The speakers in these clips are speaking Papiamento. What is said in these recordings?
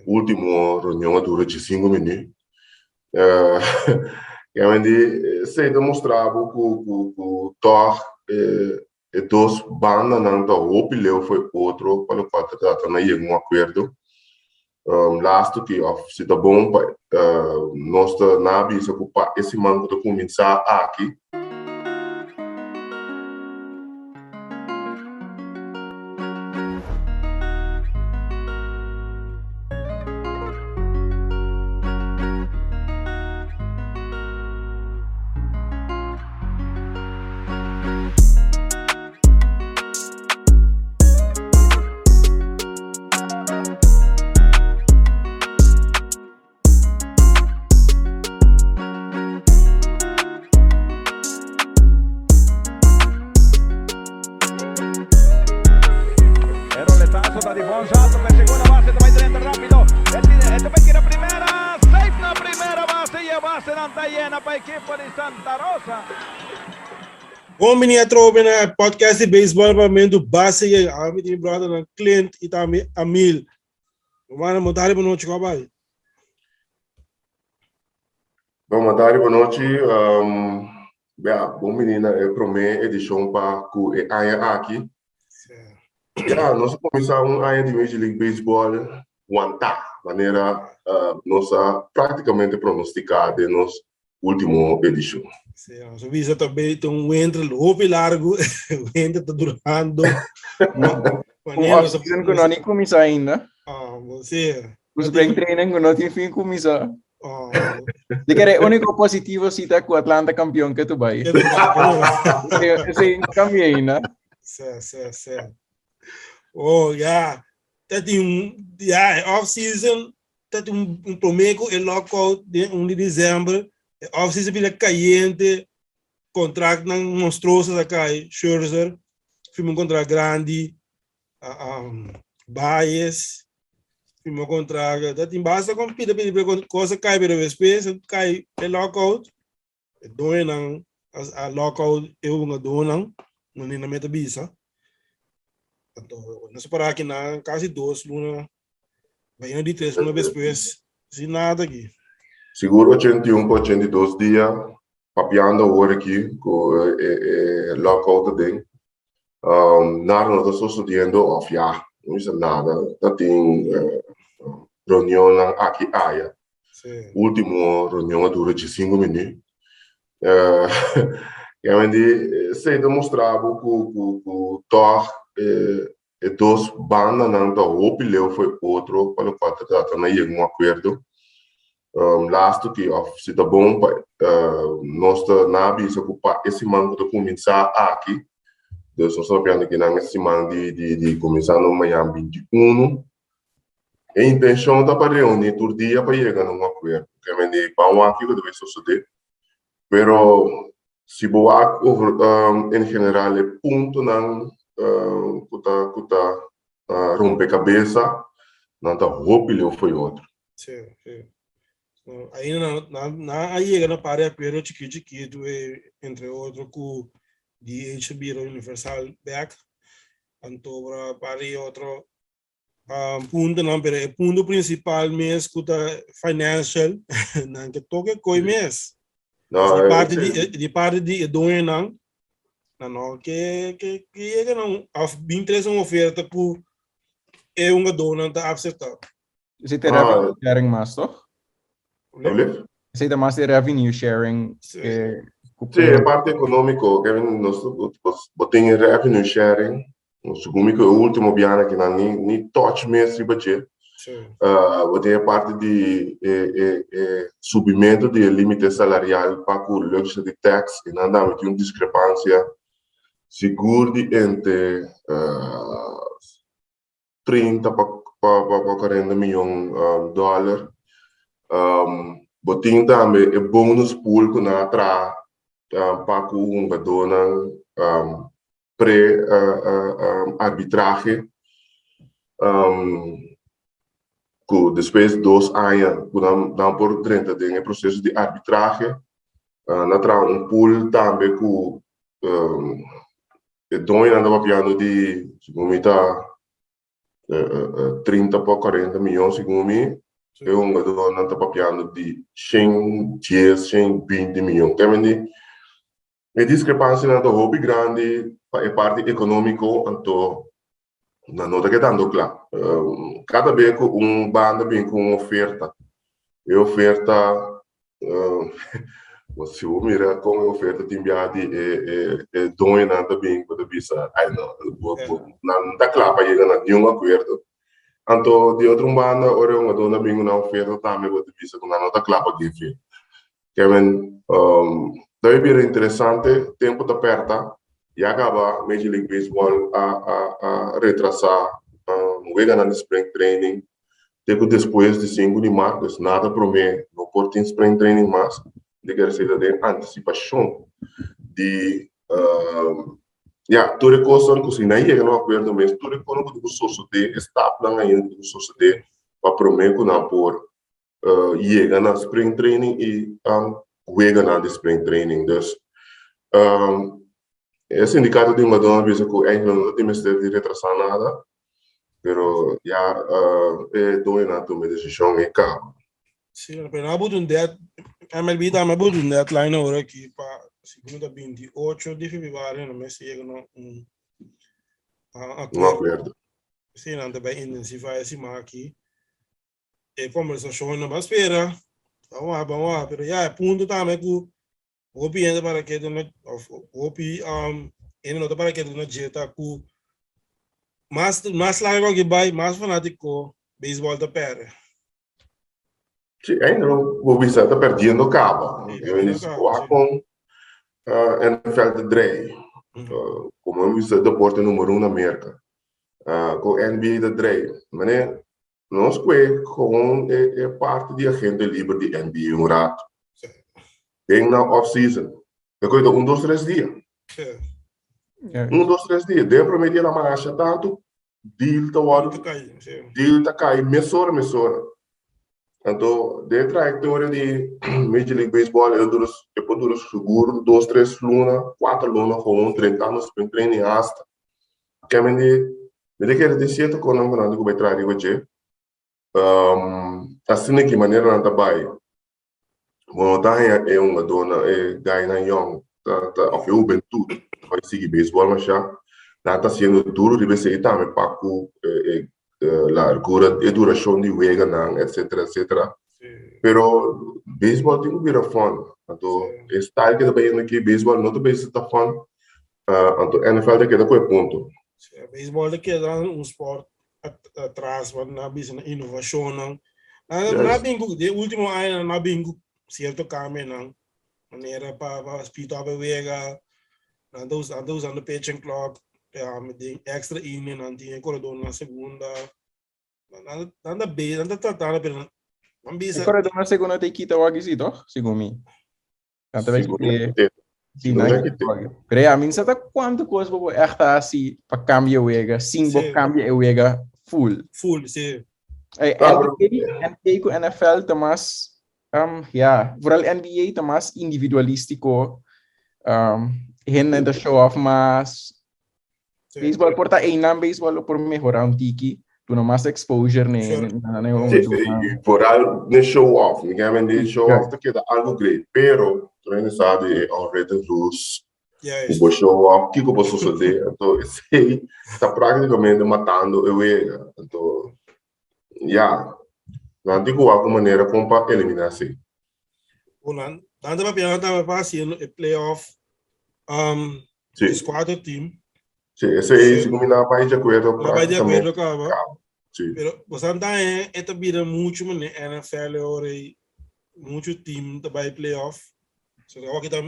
Último reunion a dura diesinco minuut. Realmente esei ta mustra bo ku ku ku tòg e dos bandanan ta hopi leu for e otro pa lokual ta trata na yega un akuerdo. Lastu ki òf si ta bon pa nos ta na bisa ku pa e siman ku ta kuminsá aki. E roletazo ta di bon salto pa e segunda base ta bai drenta rapido. E tira e ta bai tira primera, safe na primera base y e basenan ta yena pa ekipo di Santa Rosa. Bon bini atrobe na e podcast di beisbòl pa Mentu Base i ami tin mi bròdernan Clint i tambe Amil. Romano, bo ta riba nochi kua bai? Bon, bo ta riba nochi. Um, ya, bon bini na e promé edishon pa ku e aña aki. Ya, nos a kuminsá un aña di Major League Baseball wantá, manera uh, nos a práktikamente pronostiká den nos último edishon. Sí, nos a bisa tambe ta un winter hopi largo, winter ta durando. Un off-season ku no ni kuminsá ainda. Ah, sí. Un spring training ku no tin fin kuminsá. Oh. Di kere úniko positivo si ta ku Atlanta kampion ke tu bai. Esei kambia ainda. Sí, sí, sí. Oh, ya. Ta tin, ya, off season ta tin un prome ku e lockout den un di december, e off-season bira kayente, kontraktnan monstruoso ta kai, Scherzer firma un kontrakt grandi, Baez firma un kontrakt, ta tin basta kon pida pida pida kos a kai pero despues a kai e lockout, e doñonan a lockout e hungadónan, manera mi ta bisa. Anto nos a para akinan kasi dos luna, bayendo di tres luna despues, sin nada aki. Sigur 81 pa 82 dia papiando awor aki ku e e lockout ta den. Nada no ta sosodiendo of ya, no bisa nada, ta tin reunionnan aki aya. Ultimo reunion a dura diesinco minuut. Realmente esei ta mustra bo ku ku ku tòg e dos bandanan ta hopi leu for e otro pa lokual ta trata na yega un akuerdo. Lastu ki òf si ta bon pa nos ta na bisa ku pa e siman ku ta kuminsá aki, dus nos ta papiando kinan e siman di di di kuminsando mañan 21. E intenshon ta pa reuní tur dia pa yega na un akuerdo. Ke men di ban wak kiko ta bai sosodé. Pero si bo wak over en general e puntonan ku ta ku ta rompe kabesa, nan ta hopi leu fo'i otro. Sí, sí. Ainda nan nan nan a yega na par di akuerdo chikit chikitu entre otro ku DH a bira universal bèk. Anto par di otro puntonan, pero e punto principal mes ku ta financial, nan ke toke koi mes. No, di parte di, di parte di e doñonan, nan no ke ke ke yega na un of bin tres un oferta ku e hungadónan ta acepta. Esei ta revenue sharing mas, toch? Alsjeblieft? Esei ta mas di revenue sharing. Sí. Sí, e parte económico, Kevin, nos bo tin revenue sharing, Segun mi ku e último biaha ki nan ni ni touch mes riba dje. Bo tin e parti di e e e subimentu di e límite salarial pa ku luxury tax i nan tambe tin un diskrepansia sigur di entre 30 pa pa pa 40 miyon dòler. Bo tin tambe e bonus pool ku nan a traha pa ku hungadónan pre arbitrahe ku despues dos aña ku nan nan por drenta den e proseso di arbitrahe nan a traha un pool tambe ku e doñonan ta papiando di segun mi ta. 30 pa 40 miyon segun mi. E hungadónan ta papiando di 110, 120 miyon. Ke men di e diskrepansianan ta hopi grandi pa e parti ekonómiko, anto nan no ta kedando kla. Kada be ku un banda bin ku un oferta, e oferta, si bo mira kon e oferta tin biaha di e e doñonan ta bin ku ta bisa ai no, nan no ta kla pa yega na niun akuerdo. Anto di otro un banda ora e hungadónan bin ku nan oferta tambe bo ta bisa ku nan no ta kla pa give in. Kevin, ta bay bira interesante, tempo ta perta, ya caba Major League Baseball a a a retrasa weganan di spring training te cu despues di sinku di mart, dus nada prome no por tin spring training mas, di kere si ta den anticipacion di ya tur e cosnan cu si nan yega na un acuerdo mes, tur e cosnan cu tin cu sosode, e stapnan ainda cu tin cu sosode pa prome cu nan por yega na spring training y weganan di spring training. Dus e sindicato di hungadónan a bisa cu eigenlijk no tin mester di retrasa nada, pero ya e doñonan a tuma e decision y caba. Sí, pero nan a buta un dead, MLB tambe a buta un deadline awor aki pa segun ta 28 di februari nan mester yega na un acuerdo. Sí, nan ta bai intensify e siman aki. E conversacionnan ban spera, ban wak, ban wak, pero ya e punto tambe cu hopi hende para keda na, of hopi um, hende no ta para keda na dje ta cu mas, mas largo aki bai, mas fanatico beisbol ta perde. Sí, ainda no bo bisa ta perdiendo caba. Sí, Yo perdiendo dice, caba, wak sí. con uh, NFL ta drei. Como mi bisa deporte numero uno na Merca. Con NBA ta drei. Mane, Nos kue gewoon e e parti di agente liber di NBA un rato. Den nan off season. E koe ta un dos tres dia. Un dos tres dia. Den prome dia nan masha tantu deal ta wòrdu deal ta kai mesora mesora. Anto den e trayektoria di Major League Baseball e dura e por dura sigur dos tres luna kuater luna gewoon drentando spring training hasta. Kèmen di Mi ta kere tin sierto konan ku nan tin ku bai traha riba dje. Asina ki manera nan ta bai, bo no ta haña e hungadónan, e gainan yòn ta ta òf e hubentut ta bai sigui beisbòl mashá. Nan ta hasiendo duru riba esei tambe pa ku e largura, e durashon di weganan, etsetera, etsetera. Pero beisbòl tin ku bira fòn. Anto e style ke ta bai yendo aki, beisbòl no ta bisa ta fòn. Anto NFL ta keda ku e punto. Sí, beisbòl ta keda un spòrt atras pa nan bisa na inovashonnan. Nan nan a bin ku den último añanan nan a bin ku sierto kambionan manera pa pa speed up e wega, nan ta nan ta usando pitching clock, den extra inning nan tin e koredor na segunda. Nan nan ta be nan ta tratando pero nan E bisa koredor na segunda ta e kita wak si toch? Segun mi. Nan ta bai Según Sí, nan Pero ja, mi sa ta cuanto cos bo echt hasi pa cambia wega, sin bo cambia e wega full. Full, sí. Hey, NBA, NBA ku NFL ta mas, um, ja, vooral NBA ta mas individualistico. Um, hende ta show off mas. Baseball por ta einan baseball lo por mehora un tiki, duna mas exposure ne ne ne Sí, y vooral ne show off. Mi ken men show off ta keda algo great, pero tur hende sa di e unwritten rules. Ku bo show off, kiko por sosode. Anto esei ta práktikamente matando e wega. Anto ya, nan tin ku wak un manera kon pa eliminá esei. Nan ta papia tambe pa hasiendo e playoff um, Sí. Dis cuatro team. Sí, esei segun mi nan a bai di akuerdo Nan bai di akuerdo práktikamente. kaba. Sí. Pero bosan ta e e ta bira mucho mane NFL ora ei mucho team ta bai playoff. So awor ki ta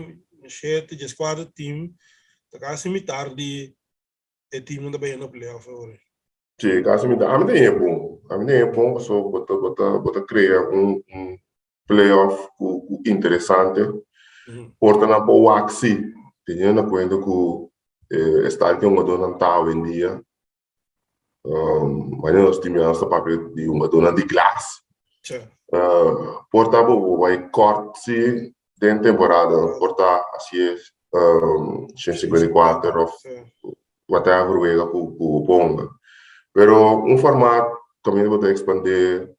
shete djes cuatro team ta casi mitar di e teamnan ta bai na playoff awor ei. Sí, casi mitar. Ami ta haya bon. Ami ta haya bon pasobra bo ta bo ta bo ta crea un un playoff ku ku interesante. Por ta nan por wak sí, teniendo na cuenta ku e style di hungadónan ta awendia. Wanneer nos tin nos ta papia di hungadónan di glas. Por ta bo bo bai kort sí den temporada, por ta así 154 of whatever wega ku bo ponga. Pero un formato kaminda bo ta ekspandé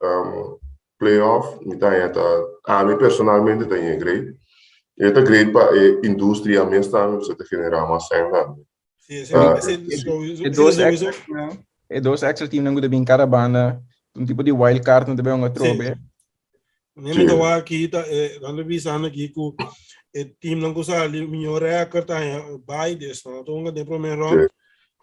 playoff mi ta haña ta ami personalmente ta haña great. E ta great pa e industria mes tambe pasobra ta generá mas sèn tambe. Sí, ese, ese, ese, E dos extra, e dos extra teamnan ku ta bin kada banda, un tipo di wild card nan ta bin un atrobe. Nee, mi ta wak aki ta eh, dan ta bisa aki ku e teamnan ku sali mihó record ta haña bai des nan ta hunga den promé round.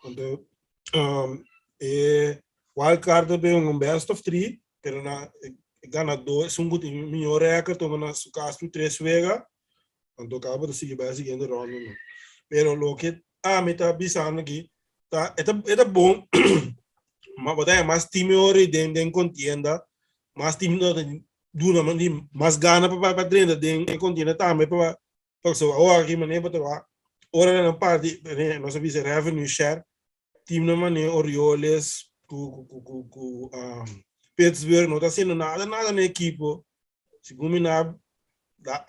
Anto um, e wild card ta bin un best of three, pero na e ganadó esun ku tin mihó record ta hunga na su kas tur tres wega. Anto kaba ta sigui bai siguiente ronda no. Pero loke ami ta bisando aki ta e ta e ta bon ma bo ta haña mas team ora den den contienda mas team no ta duna man di mas gana pa pa drenta den e contienda tambe pa pasobra awor aki manera bo ta wak ora nan parti nos a bisa revenue share teamnan manera Orioles ku ku ku ku Pittsburgh no ta haciendo nada nada na ekipo segun mi na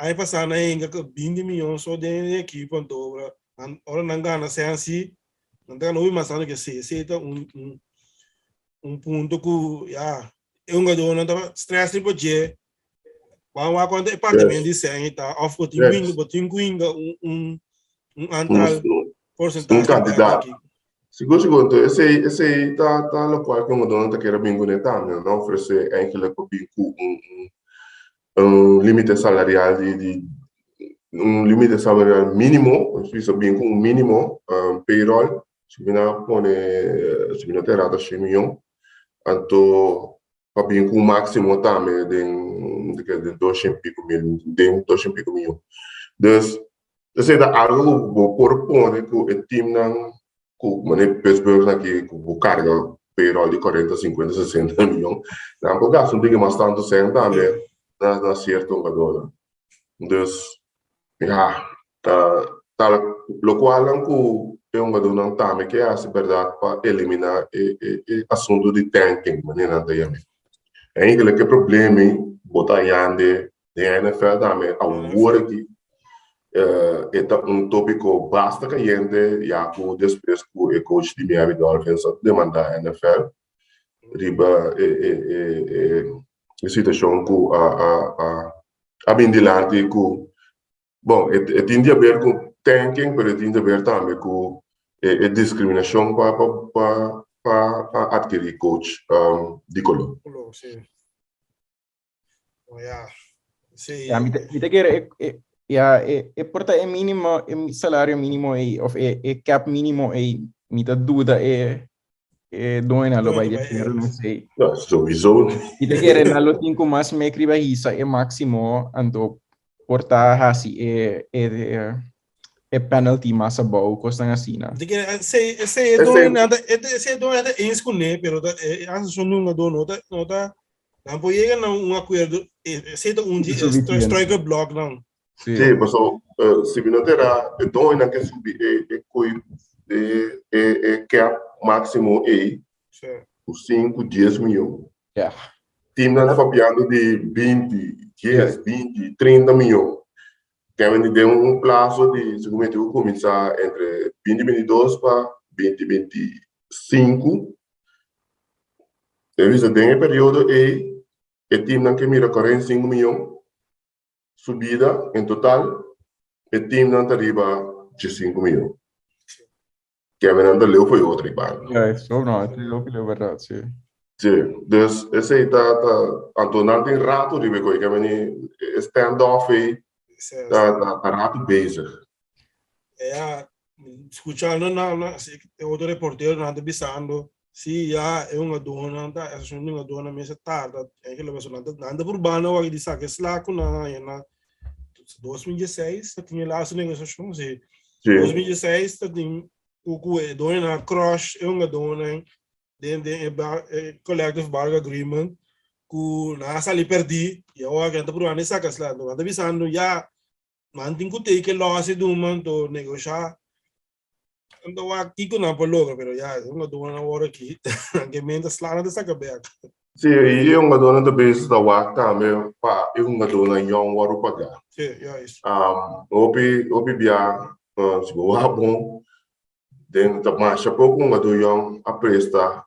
aña pasá nan hinka ku binti miyon so den e ekipo anto ora ora nan gana sensi nan ta gana hopi mas tantu ke esei esei ta un un un punto ku ya e hungadónan ta stress riba dje Wan wak cuanto e partimento di sèn ta of bo tin winga bo tin ku hinga un un un antal porcentahe Un kantidat. Sigur sigur enton esei esei ta ta lokual ku un dono ta kere bin kuné tambe nan ofresé eigenlijk pa bin ku un un un limite salarial di di un limite salarial minimo bisa bin ku un minimo payroll si mi na pone si mi no ta erá ta shen miyon anto pa bin ku un máksimo tambe den den doshen piko mil den doshen piko miyon. Dus esei ta algu ku bo por pone ku e timnan ku manera Pittsburgh aki ku bo karga payroll di kuarenta, sinkuenta, sesenta miyon nan por gasta un tiki mas tantu sèn tambe na na sierto hungadónan. Dus ya ta ta lokualnan ku e hungadónan tambe ke hasi bèrdat pa eliminá e e e asuntu di tanking manera nan ta yam'é. Eigenlijk e problema ei bo ta hañando den NFL tambe awor aki e ta un tópiko basta kayente ya ku despues ku e coach di Miami Dolphins a demandá NFL riba e e e e situashon ku a a a a bin dilanti ku bon e e tin di haber ku tanking pero e tin di haber tambe ku e e diskriminashon pa pa pa pa pa adkeri coach di koló. Koló, si. Oh, ya. Si. Ya, mi ta, mi ta kere e, e, ya, e, e por ta e mínimo, e salario mínimo ei, of e, e cap mínimo ei, mi ta duda e, e doñonan lo bai di acuerdo na esei. No, sowieso. Mi ta kere nan lo tin ku mas mek riba hisa e máximo, anto por ta hasi e, e, e, e penalty mas abou, kosnan asina. Mi ta kere esei, esei e doñonan ta, esei e doñonan ta eens kuné, pero ta e asociacion di hungadó no ta, no ta Nan por yega na un akuerdo, esei ta un di e struikelbloknan. Sí, paso si mi no ta era e doñonan ke subi e e koi e e e cap máximo ei ku sinku dies miyon. Ja. Teamnan ta papiando di binti, dies, binti, trinta miyon. Kevin di den un plaso di segun mi tin ku kuminsá entre binti 22 pa binti 25. E bisa den e periodo ei e teamnan ke mira 45 miyon subida en total e teamnan ta riba 15 miyon. Kevin nan ta leu for e otro banda. Ja, eso no, e hopi leu berdad, si. Si, dus esei ta ta anto nan tin rato riba e koi, kevin e stand off ei ta ta rato bezig. Ja, escuchando na na e otro reportero nan ta bisando si ya e hungadónan ta asociacion di hungadónan mes a tarda eigenlijk pasobra nan ta nan ta purbando awor di saka e slag ku nan a haña na 2016 ta tin e laatste negosiashon si 2016 ta tin ku ku e doñonan a crush e hungadónan den den e bar e collective bargain agreement ku nan a sali pèrdí i awor nan ta purbando di saka e slag nan ta bisando ya Nan tin ku take e loss e duma anto negoshá. Anto wak kiko nan por logra, pero ya, e hungadónan awor aki, nan ke menta sla nan ta saka bèk. Sí, i e hungadónan ta bezig ta wak tambe pa e hungadónan yòn wòrdu pagá. Sí, juist. Hopi, hopi bia, si bo wak bon, den ta masha poko hungadó yòn a presta.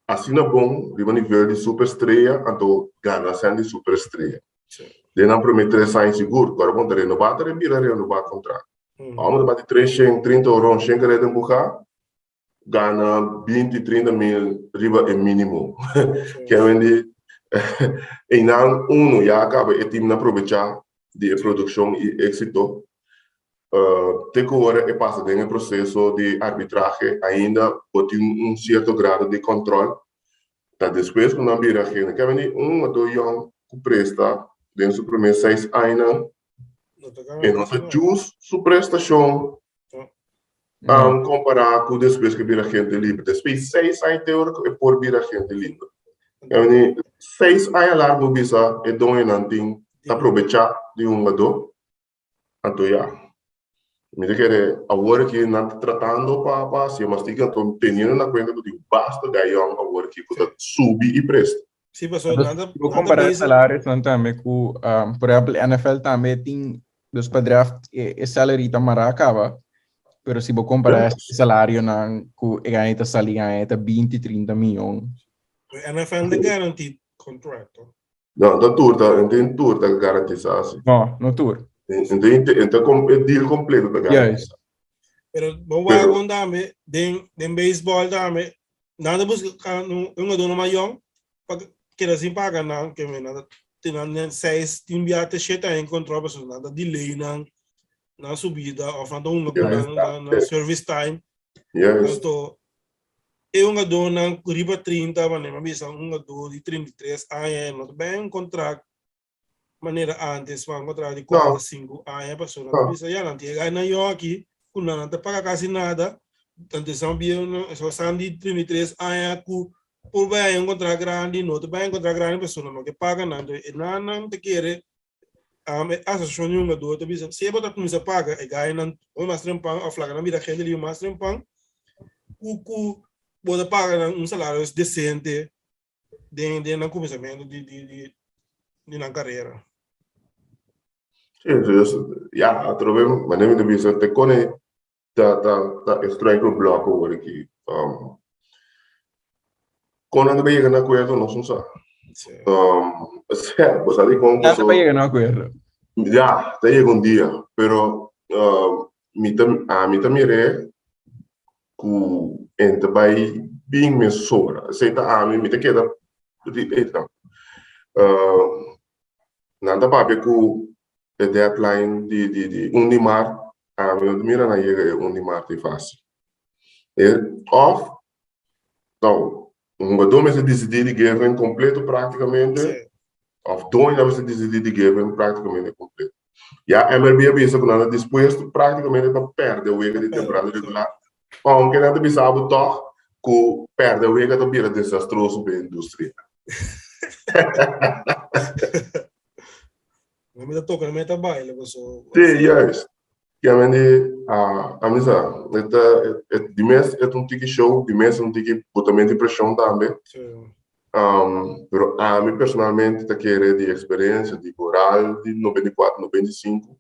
asina bon riba nivel di superestrella, anto gana sèn di superestrella. Den nan promé 3 aña sigur, ku bon ta renobá, ta bira renobá kontrakt. Ora bati 330 oro, 100 kareda empuhá, gana 20, 30 mil riba e mínimo. Ke men di, e nan uno ya kaba e team a aprovechá di produkshon i éksito. Te ku ora e pasa den proseso di arbitrahe, ainda tin un sierto grado di kontròl. Ta despues ku nan bira agente. Ke men di un hungadó yòn ku presta den su promé 6 aña, e no ta just su prestashon kompará ku despues ku bira agente liber. Despues 6 aña teóriko e por bira agente liber. I 6 aña largu bisa e doñonan tin aprovechá di un hungadó. Anto ya. Mi ta kere awor ku nan ta tratando pa hasi mas tiki, anto teniendo na kuenta ku tin basta guy young awor ku ta subi i presta. Sí, pasó nada. Bo kompará salarionan tambe ku, por ehèmpel, NFL tambe tin, dus pa draft e salary ta mará kaba, pero si bo kompará e salarionan ku e gana ta sali gana ta 20, 30 mion. NFL ta guaranteed contract. No, ta tur ta, tin tur ta garantisá asina. No, no tur. Anto, anto e deal kompleto ta garantisá. Pero bo wak tambe, den baseball tambe, nan ta buska un hungadó mas yòn pa keda sin paga nan, ke men nan tin nan 6, tin bia te 7 aña kontròl, pasobra nan ta delay nan subida òf nan ta hunga ku nan service time. Anto, e hungadónan riba 30, manera mi bisa un hungadó di 33 aña, no ta bin un kontrakt manera antes, un kontrakt di 4, 5 aña, pasobra nan bisa ya nan tin e nan aki, ku nan no ta paga kasi nada, anto esnan bieu, so esnan di 33 aña ku por bai un kontrakt grandi, no ta bai un kontrakt grandi pasobra nan no ke paga nan. Anto, nan ta kere e asosiashon di hungadó ta bisa, si bo ta kuminsá paga e guynan hopi mas trempan òf laga nan bira agente liber mas trempan, ku bo ta paga nan un salario desente den nan kuminsamentu di nan karera. Sí, dus ja, atrobe, manera mi ta bisa, te kone ta e struikelblok awor aki. Kon nan ta yega na akuerdo, nos no sa. Bo sabi kon Nan ta yega na akuerdo. Ja, ta yega un dia, pero ami ta mir'é ku e ta bai bin mesora. Esei ta ami, mi ta keda ei. Nan ta papia ku e deadline di 1 di mart, ami no ta mira nan yega e 1 di mart ei fásil. Òf, no, un hungadó mester disidí di give kompleto práktikamente, òf doño mester disidí di give práktikamente kompleto. Ya MLB a bisa ku nan ta dispuesto práktikamente pa pèrdè wega di temporada regular, aunke nan ta bisa bo tòg ku pèrdè wega ta bira desastroso pa e industria. No mi ta toka, no mi ta baila, paso. Sí, juist. Ja, men di, ami sa, di mes e un tiki show, di mes un tiki botamento di preshon tambe. Pero ami personalmente ta kere di eksperensia di moral di 94, 95,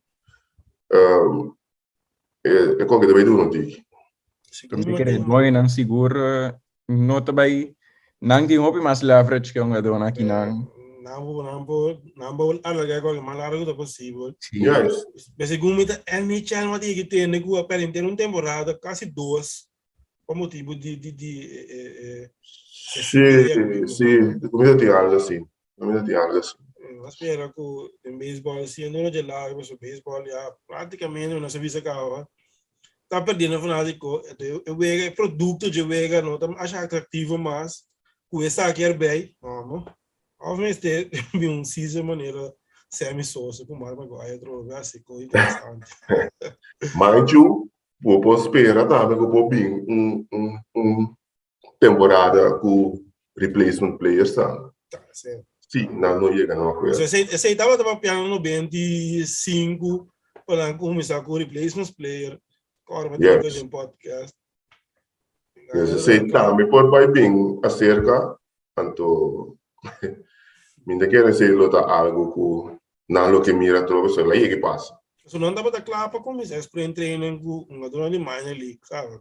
e koke ta bai dura un tiki. Mi kere doñonan sigur no ta bai nan tin hopi mas leverage ku hungadónan aki nan. Nan bo alargá kualke mas largu ta posibel. Juist. Pero segun mi ta NHL ma tin ku tende ku a pèrdè un temporada kasi dos pa motibu di Sí, mi tin algu asina. Mi tin algu asina. Mi spera ku den baseball siendo no largu, so baseball ya práktikamente no se bisa kaba. Ta perdiendo fanátiko, e wega, e produkto di wega no ta masha atraktivo mas ku esaki erbij, no. Òf mester bin un season manera Sammy Sosa ku Mark McGwire trobe asina ku interesante. Mind you, bo por spera tambe ku por bin un temporada ku replacement players tambe. Sí. Sí, nan no yega na akuerdo. So, esei tabata papiando 95 pa nan kuminsá ku replacement player. Ora mi tin podcast. Yes, esei tambe por bai bin aserka, anto mi ta kere esei lo ta algu ku nan lo ke mira trobe, so la yega pasa. So nan tabata kla pa kuminsá spring training ku hungadónan di minor league, sabe?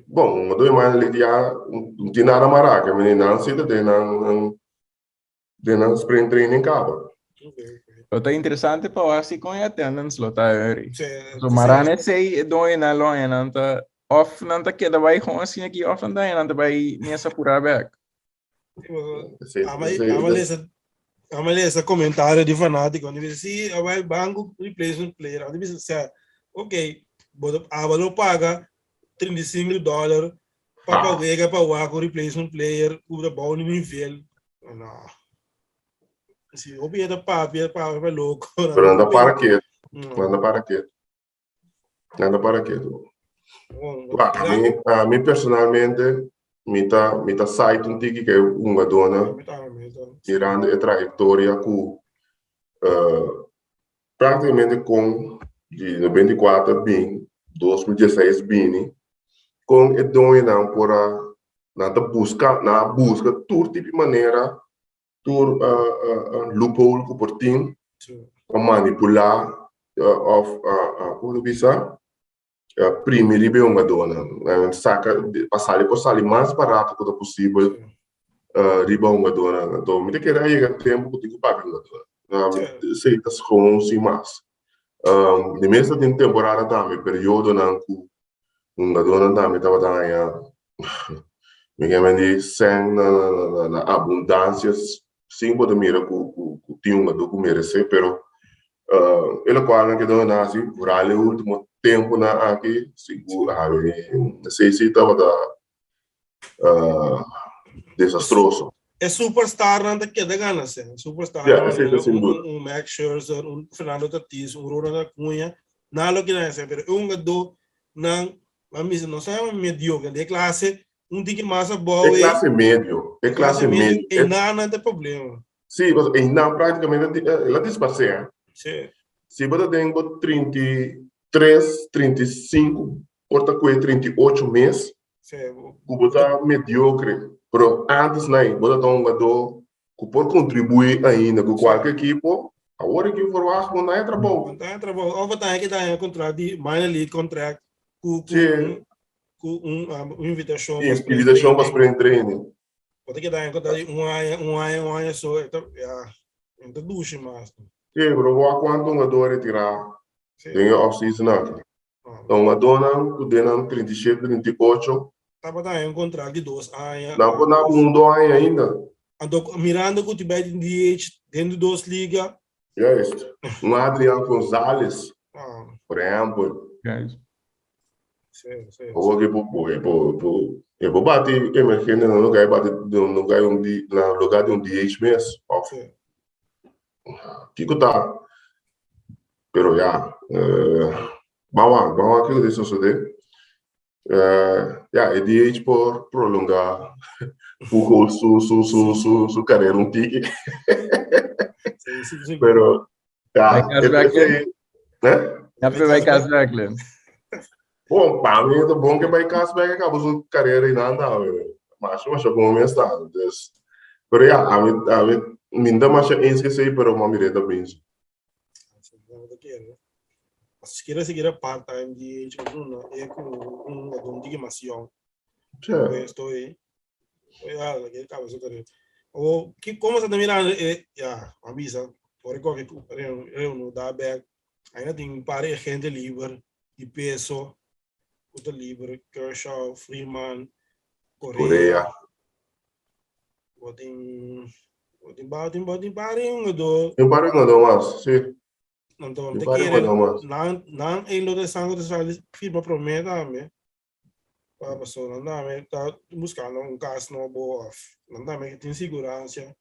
Bon, un hungadó di minor league ya no tin nada mará, ke mene nan si ta den nan den nan spring training kaba. Lo ta interesante pa wak si kon e attendance lo ta Henry. So mara net sei e doñonan lo haña nan ta of nan ta keda bai gewoon asina aki of nan ta haña nan ta bai mesa purá bek. Ama lesa comentario di fanatico, di bisa si a bai banco replacement player, di bisa sea, ok, bo aba lo paga 35 dollar pa pa wega pa wak un replacement player ku ta bou di nivel. No. Si hopi ta papia, papia pa loco. Pero nan ta para ketu. Nan ta para ketu. Nan ta para ketu. Ami, ami personalmente, mi ta, mi ta site un tiki ke hungadónan mirando e trayektoria ku práktikamente kon di 94 bin 2016 bini, kon e doñonan por a, nan ta buska, nan a buska tur tipo di manera, tur loophole ku por tin pa manipulá òf komo ta bisa primi riba e hungadónan, saka pa sali por sali mas barato ku ta posibel riba hungadónan. Anto mi ta kere a yega tempu ku tin ku papia hungadónan. Esei ta gewoon sin mas. Di mes ta tin temporada tambe, periodonan ku hungadónan tambe tabata haña mi ke men di sèn na abundansia sin bo ta mira ku tin hungadó ku meresé, pero e lokual nan ke duna nan hasi vooral e ultimo tempunan aki sigur esei si tabata desastroso. E superstarnan ta keda gana sèn, superstarnan un Max Scherzer, un Fernando Tatis, un Ronald Acuña, nan lo keda gana sèn, pero e hungadó nan Nan bisa nos ta mediocre de clase un tiki mas abou. E clase medio, e clase medio. E nan nan ta problema. Sí, paso e nan prácticamente el a disparse. Eh? Sí. Si bo ta den bo 33, 35, por ta kue 38 mes, Sí. ku bo ta mediocre, pero antes nai, bo ta un jugador ku por kontribuí ainda ku kualke ekipo, awor aki verwacht bo no haña trabou. No haña trabou. Of bo ta haña keda haña kontrakt di minor league contract ku ku un ku un un invitashon pa spring Invitashon pa spring training. Bo ta keda haña kontrakt di un aña, un aña, un aña so, e ta ya, e no ta dushi mas. Sí, pero bo a kuantu hungadó a retirá den e off season aki? Ta hungadónan ku den nan 37, 38. Tabata haña un kontrakt di dos aña. Nan por na un do aña ainda. Anto mirando ku tin bai tin DH den di dos liga. Juist. Un Adrian Gonzalez, por ehèmpel. Juist. Sí, sí. Awor ke por por por por e por bati emergente na lugar e bati na lugar di un na lugar di un DH mes òf. Sí. Kiko ta? Pero ya, ban wak, ban wak kiko ta sosode. Ya, e DH por prolonga Pujols su, su, su, su, su carera un tiki. Sí, sí, sí. Pero, ya, Bij Cas Berglund. eh? Ja, bij Cas Berglund. Bon, pa mi ta bon ke bai Cas Berglund kaba su carera einan tambe. Masha, masha bon mi a sta. Dus, pero ya, ami, ami, mi no ta masha eens ku esei, pero mi a mir'é ta binsi. Sikiera sikiera part time di uno e ku un adun tiki mas yong. Sí. Estoy ya la que acaba su carrera. O ki como se ta mirando e ya avisa ora koke reuno da back ainda tin un par di agente liber di peso ku ta liber Kershaw, Freeman, Correa. Correa. Bo tin bo tin bo tin bo tin par di hungadó. Tin par di hungadó mas, sí. Anto Tin te par di kere hungadó mas. nan nan e lo ta esnan ku ta sali firma promé tambe. Pa paso nan tambe ta buskando un kas nobo òf nan tambe tin siguransia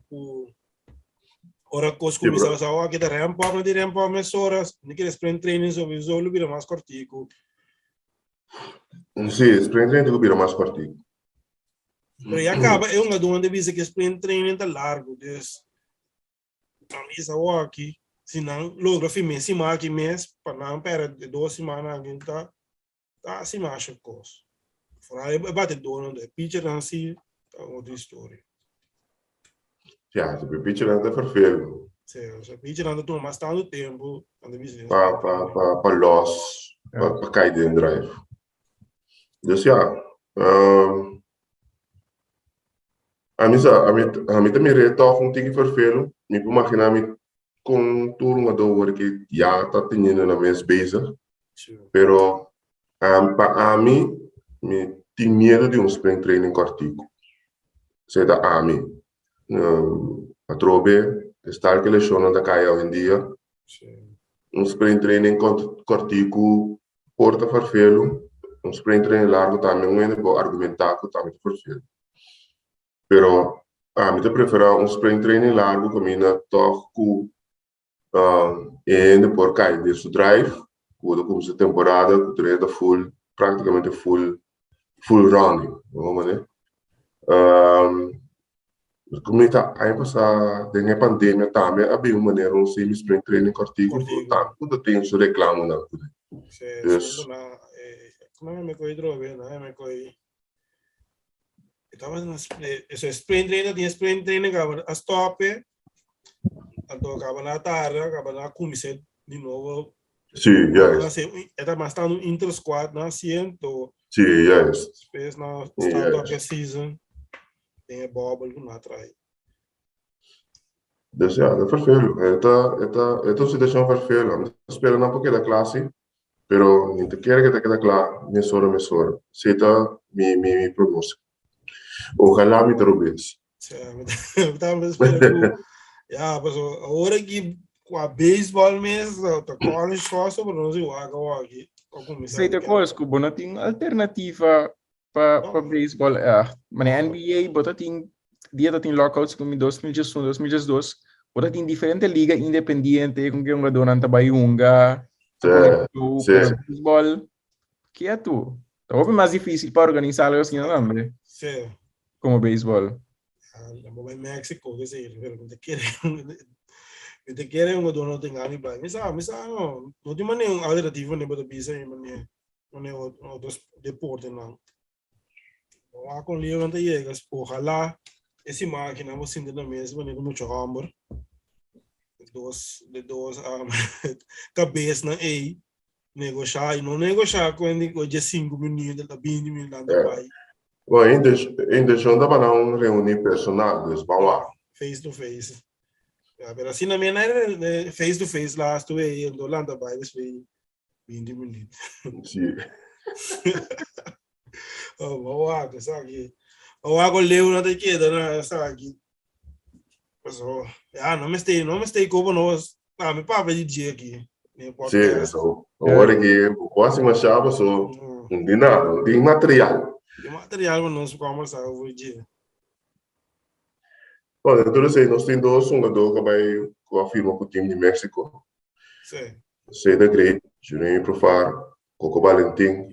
ku ora kos kuminsá sa oh aki ta ramp up nan tin ramp up mesora ni kere sprint training sowieso lo bira mas kòrtiku. Sí, sprint training tin ku bira mas kòrtiku. Pero ya kaba e hungadónan ta bisa ku e sprint training ta largu dus nan bisa awor aki si nan logra firma e siman aki mes pa nan pèrdè e dos simannan aki ta ta hasi masha kos. Foral e batedónan, e pitchernan si ta otro historia. Ya, e pitchernan ta ferfelu. Sí, e pitchernan ta tuma mas tantu tempu, nan ta bisa Pa pa pa pa los, pa pa kai den drive. Dus ja, um, ami sa, ami, ami ta mir'é tòg un tiki ferfelu. Mi por imaginá mi kon tur hungadó wor ki ya ta teniendo nan mes bezig. Pero um, pa ami, mi tin miedu di un spring training kòrtiku. Esei ta ami. Um, atrobe, e stal ku e leshonnan ta kai awendia. Un spring training kòrtiku por ta ferfelu, un spring training largu tambe un hende por argumentá ku tambe ta ferfelu. Pero ami ta preferá un spring training largu kaminda tòg ku e hende por kai den su drive, ku ta kuminsá temporada ku tur hende ta full, práktikamente full, full running, bo manera. Mi ta aña pasá den e pandemia tambe a bin un manera un semi spring training kòrtiku ku tambe ku ta tin su reklamonan kuné. Sí, Dus. sí, na, eh, kuma mi koe drobe, na mi koe. Estaba na eso spring training, tin spring training kaba a stop e. Anto kaba na tarde, kaba na kuminsá di nobo. Sí, juist. E ta mas tantu inter squad na asiento. Sí, juist. Despues na start up e season den e bubble ku na trae. Dus ja, ta verveel. E ta, e ta, e ta un situacion verveel. Mi ta spera nan por keda kla si, pero mi ta kere ke ta keda kla mesora mesora. Esei ta mi, mi, mi pronóstico. Ojalá mi ta robes. Sí, mi ta spera ku, ja, paso awor aki ku a baseball mes, ta college so, pero no si wak awor aki. Esei ta kos ku bo no tin alternativa pa pa baseball echt. Maar na NBA bo ta tin dia ta tin lockouts como 2011, 2012, bo ta tin diferente liga independiente con que hungadornan ta bai hunga. Sí, sí. Pero baseball, quieto. Ta hopi mas difícil pa organisa algo asina tambe. Sí. Como baseball. Ah, bo bai Mexico, que sei, pero mi te quiere, mi te quiere un no tenga mi bai. Mi sa, mi sa, no, no tin manera un alternativo ni bo ta bisa mi manera. Manera otro deportenan. Wak con Leo ta yega, ojalá e siman aki nan bo sinti na mes manera mucho homber. De dos, de dos um, cabesnan ei negosha y no negosha con di oye 5 minuut, ta 20 minuut nan ta bai. Bueno, e intencion ta pa nan reuni personal, dus ban wak. Face to face. Ja, pero asina mi na face to face laatste week, en do lanta bai despues 20 minuut. Sí. Oh, wak, esaki. Wak o leeuw no te queda na esaki. So, ja, no me stay, no me stay como no. Ah, mi papá di dje aquí. Sí, so. Ahora que quase uma chava, so, não tem nada, não tem material. Tem material, mas não se conversa over dje. Bom, entonces nos tin dos hungador que bai ku a firma ku team di Mexico. Sí. Seda Great, Juninho Profar, Coco Valentin.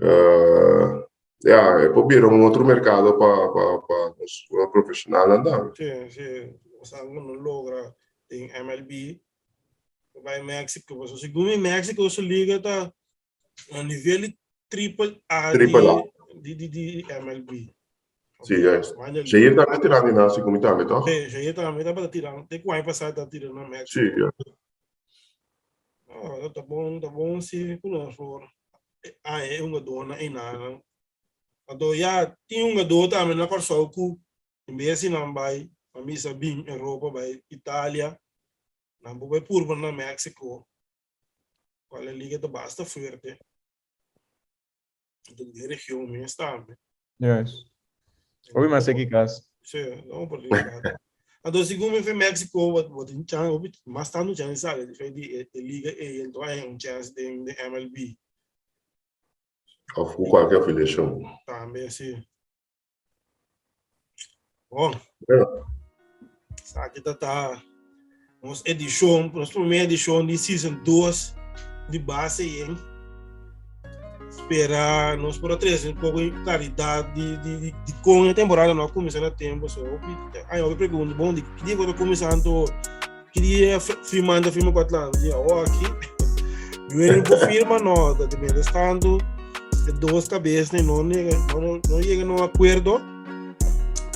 Uh, ja, e por bira un otro mercado pa pa pa nos profesionalnan tambe. Sí, sí. O sea, uno logra den MLB bai Mexico. Paso segun mi Mexico su liga ta na nivel di triple A Triple A. di, di, di, di MLB. Sí, juist. Jair tambe tirando di nan, segun mi tambe, toch? Sí, Jair tambe tabata tirando. Te ku aña pasado ta tirando na Mexico. Sí, ja. Oh, ta bon, ta bon si ku nos por ah, e hungadónan einan. Anto ya tin hungadó tambe na Kòrsou ku en bes di nan bai, pa misa bin Europa, bai Italia, nan por bai purba na Mexico. Cual e liga ta basta fuerte. Den e region mes tambe. Yes. Hopi mas eficaz. Sí, no oportunidad. Anto segun mi fe Mexico wat wat un chance, hopi mas tanto chance sale di fe di e, e liga e entonces hay un chance den de MLB. Of ku kualke afiliashon. Tambe sí. Bon. Esaki ta ta nos edishon, nos promé edishon di season 2 di Base Yen. Spera nos por a trese un poko di klaridat di, di, di, di kon e temporada no a kuminsá na tempu. So, hopi, ay, hopi pregunta, bon, di ki dia ku ta kuminsá anto, ki dia firmando firma ku Atlanta? Di awor aki. Yo por firma no, ta mientras tanto de dos cabezas no nega, no, no llega a un acuerdo.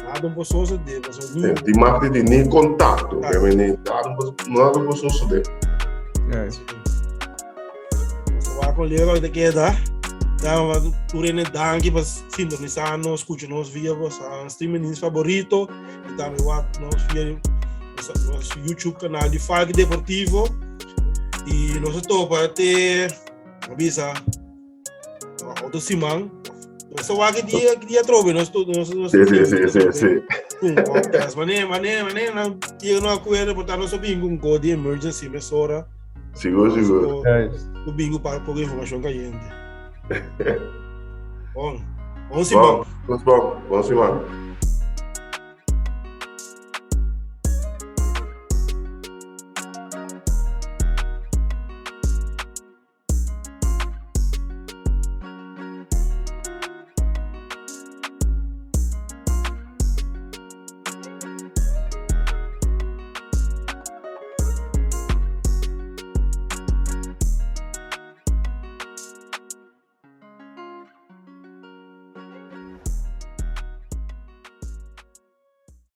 Nada un poco suceder, paso ni Di mag di ni contacto, ah. ni nada nada un poco suceder. Yes. So, wa con Leo te queda. Ta tur hende danki pa sintonisá nos, skucha nos via bo streaming favorito i tambe wak nos via nos YouTube kanal di Falki Deportivo. I nos a topa te bisa otro siman. Nos a wak dia dia atrobe nos nos nos Sí, sí, sí, sí, sí. Un podcast. Mane, mane, mane, nan yega no akuerdo, por tanto nos a bin ku un code di emergency mesora. Sigur, sigur. Ku bingo para poco informashon kayente. Bon. Bon siman. Bon, bon siman.